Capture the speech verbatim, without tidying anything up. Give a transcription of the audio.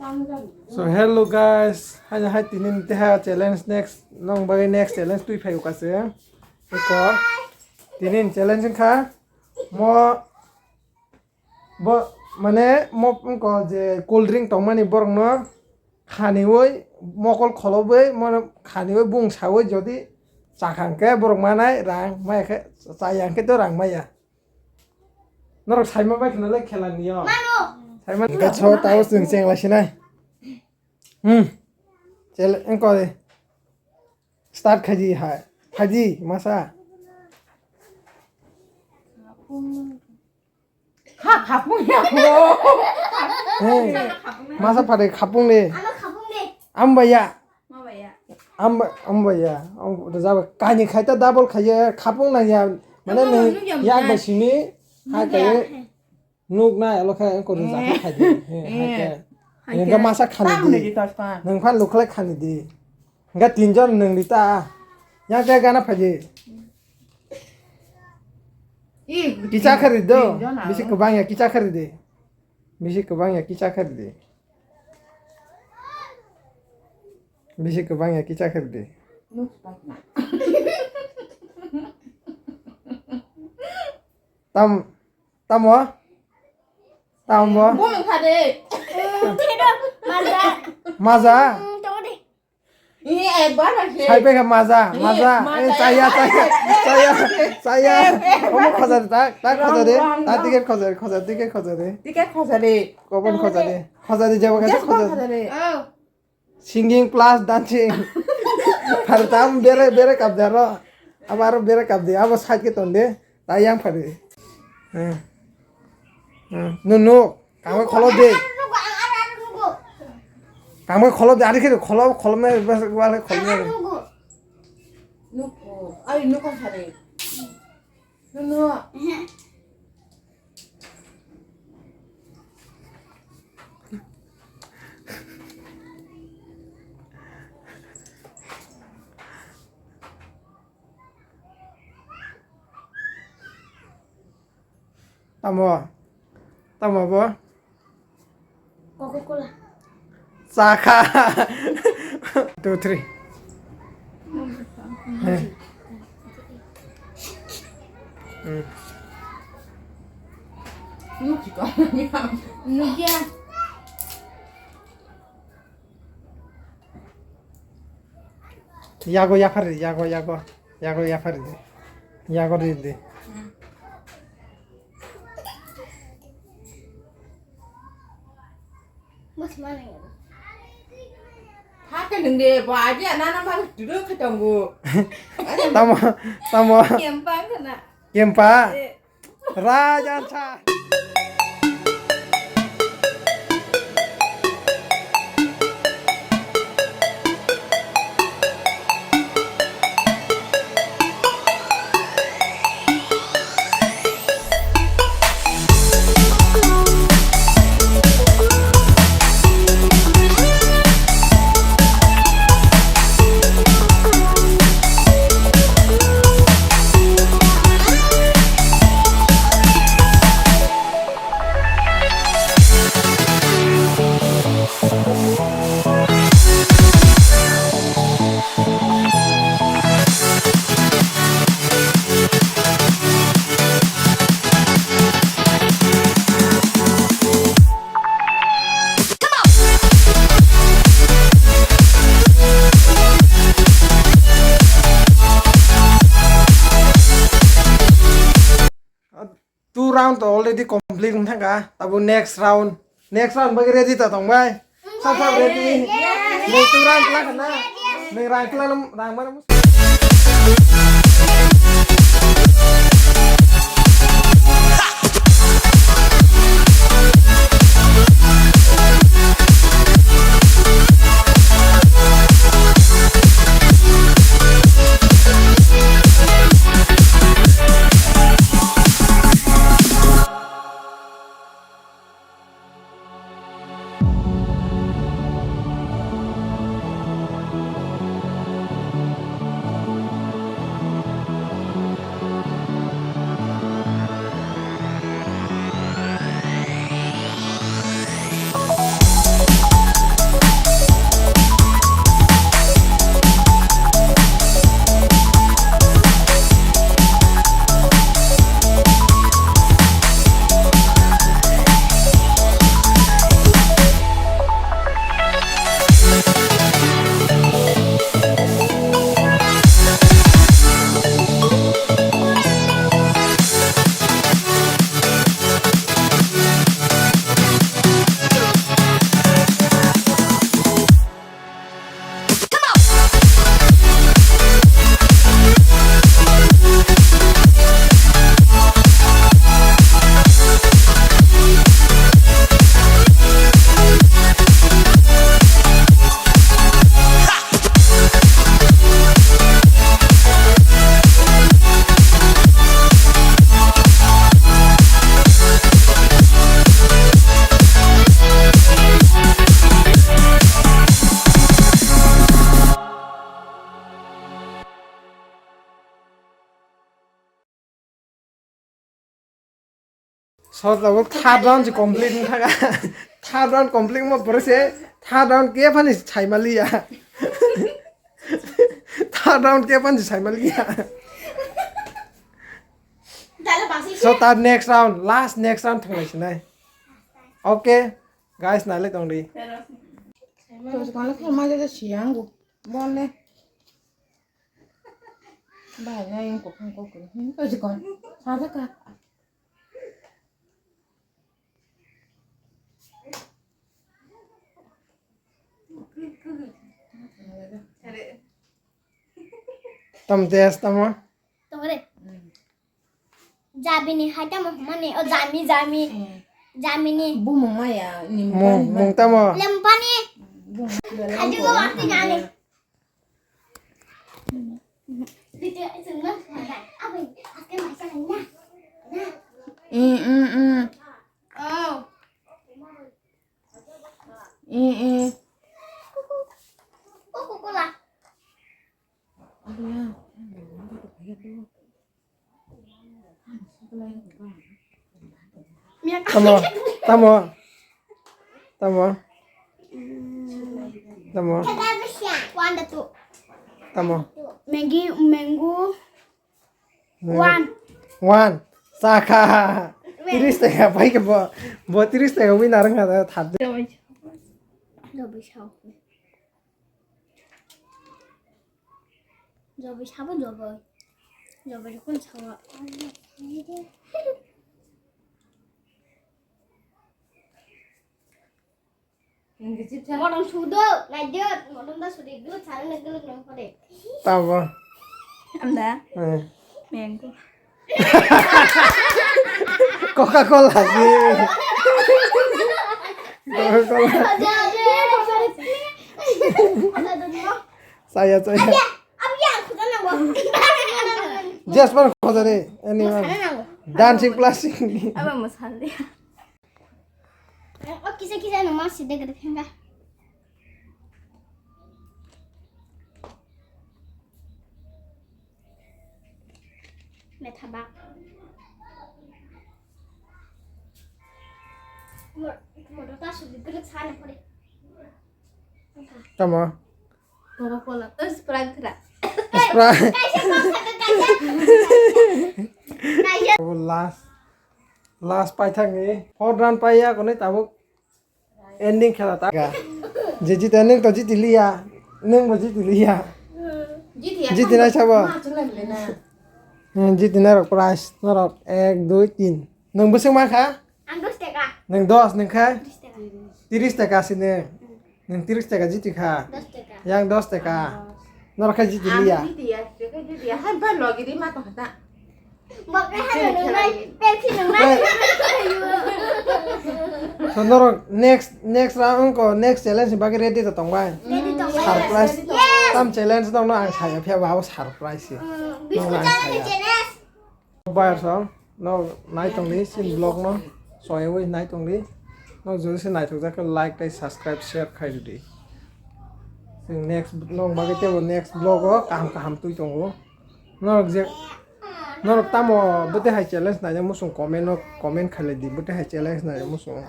So hello guys, hai hai tini ni teha challenge next nong bagwi next challenge twi phai uka se. Eko tini ni challenge wngkha mo bo mane mo wngkha je cold drink tongmani borok no khaniwi mokol kholobwi mo khaniwi bung sawi jodi chakha hwnkhe borok manai rang maya khe chaya hwnkhe to rang maya. Norok saima bai khna le khela niyo. Mano. Saima hwnkhe so tao chwng cheng lai sinai. Hmm. Chel engko de. Start khaji hai. Khaji masa. Kha khapung ya. Hey. Masa phade khapung de. Ano khapung de. Ambaya. Mabaya. Amba, ambaya. Ang rwjaba. Kani khai ta double khaiye, khapung nang ya. Mane nung yak bai simi, hai khaiye. Nuk nai alo khai ko rwjak khai di. Hai khe. Engka masa khani di. Nung phan lukhlai khani di. Engka tinjon nung di ta. Yang te gana phaji. Kicha khari do. Bisi kwbang ya kicha khari di. Bisi kwbang ya kicha khari di. Bisi kwbang ya kicha khari di. Tam tamo? Tamo? Bumung kha de. Maza. Maza? Tongo de. Sai pe kha maza, maza. Eh, chaya, chaya, chaya, chaya. Omo khoja de, tak, tak khoja de. Ta ticket khoja de, khoja, ticket khoja de. Ticket khoja de. Kobon khoja de. Khoja de, jabo khoja de. Singing plus dancing. Har tam bere, bere kap de aro. Abo aro bere kap de. Abo side ke ton de. Ta yang phari. Eh. Eh. No, no. Kangbai kholo de. Kangbai kholo de. Ari khe kholo, kholo me, bas, wale kholo me. Nuko. Ari nuko sare. Nuno. Tamo? Tamo bo? Coca-Cola. Chakha. Two, three. Hey. Hmm. Nukya. Yago yaphar di, yago, yago. Yago yaphar di. Yago ri di. Hakhe nung de, bo aji anana bang duduk khe tongo. Tamo, tamo. Kempa khna. Kempa. Eh. Raja cha. Two round to already complete wng thangkha. Abo next round. Next round bagwi ready ta tong bai? Sab sab ready? Yes. Nung two round kla khana? Nung rang kla rang mana? So tabuk third round se complete wngkha. Third round complete wngma pore se third round kephani saimaliya. Third round kephani saimaliya. So ta next round, last next round thanglaisnai. Okay, guys, nailai tongdi. Bai, na yung kokang kokang. Hmm, to jikon. Sa jaka. Tam test tamo. Tongre. Jabini hai tamo mani, o jami, jami. Hmm. Jamini. Bumung maya, ni mung, mung tamo. Lempani. Bumung. Aji ko waktu jani. Mm, mm, mm. Oh. Mm, mm. Coca-Cola. Tamo, tamo, tamo, tamo, tamo. Maggi, mango. One. One. Saka. Tiris taka pai ke bo, bo tiris taka winner wngkha thap. Jobai sao. Jobai sabo jobai. Jobai kun sao. Modom sudo, naidot, modom da sudi, guluk sana na guluk nang pore. Tabo. Amda. Eh. Mango. Coca-Cola si. Coca-Cola. Saya, saya. Jasper khojare, anyone. Dancing plus singing. Aba masal dia. O kisa kisa no mas sida gede thangga. Metha bak. Mor, mor ta su gede sana pore. Tamo. Coca-Cola, eh, Sprite kira. Sprite. Kaisa kok saka kaisa. Kaisa. Last. Last paithakni fourth round paiya konwi tabuk ending khela ta. Je jiti nwng to jiti liya, nwng bo jiti liya. Jiti ya. Jiti nai sabo. Ma chunglai bole na. Hmm, jiti nai rok prize norok ek, dui, tin. Nwng bwswk ma kha? Ang dos taka. Nwng dos nwng kha? Tris taka. Tris taka si nwng. Nwng tris taka jiti kha. Dos taka. Yang dos taka. Norok khe jiti liya. Ang jiti ya, jiti ya, jiti ya. Hai ba logi di ma to hata. Bokre hai nung nai, pepsi nung nai. So norok next, next round ko next challenge ni bagwi ready to tong bai. Ready tong bai. Surprise. Yes. Tam challenge tong no ang saya phiya ba abo surprise se. Mm, biscuit challenge. Bayar song, no nai tongdi sin vlog no, soyawi nai tongdi, no jodi se naithok jak khe like tei subscribe share khai rwdi. Chwng next, no bagwi teibo next vlog o kaham kaham twi tongo. Norok je, norok tamo bwtwi hai challenge naina muchung comment no comment khai lai di, bwtwi hai challenge naina muchung.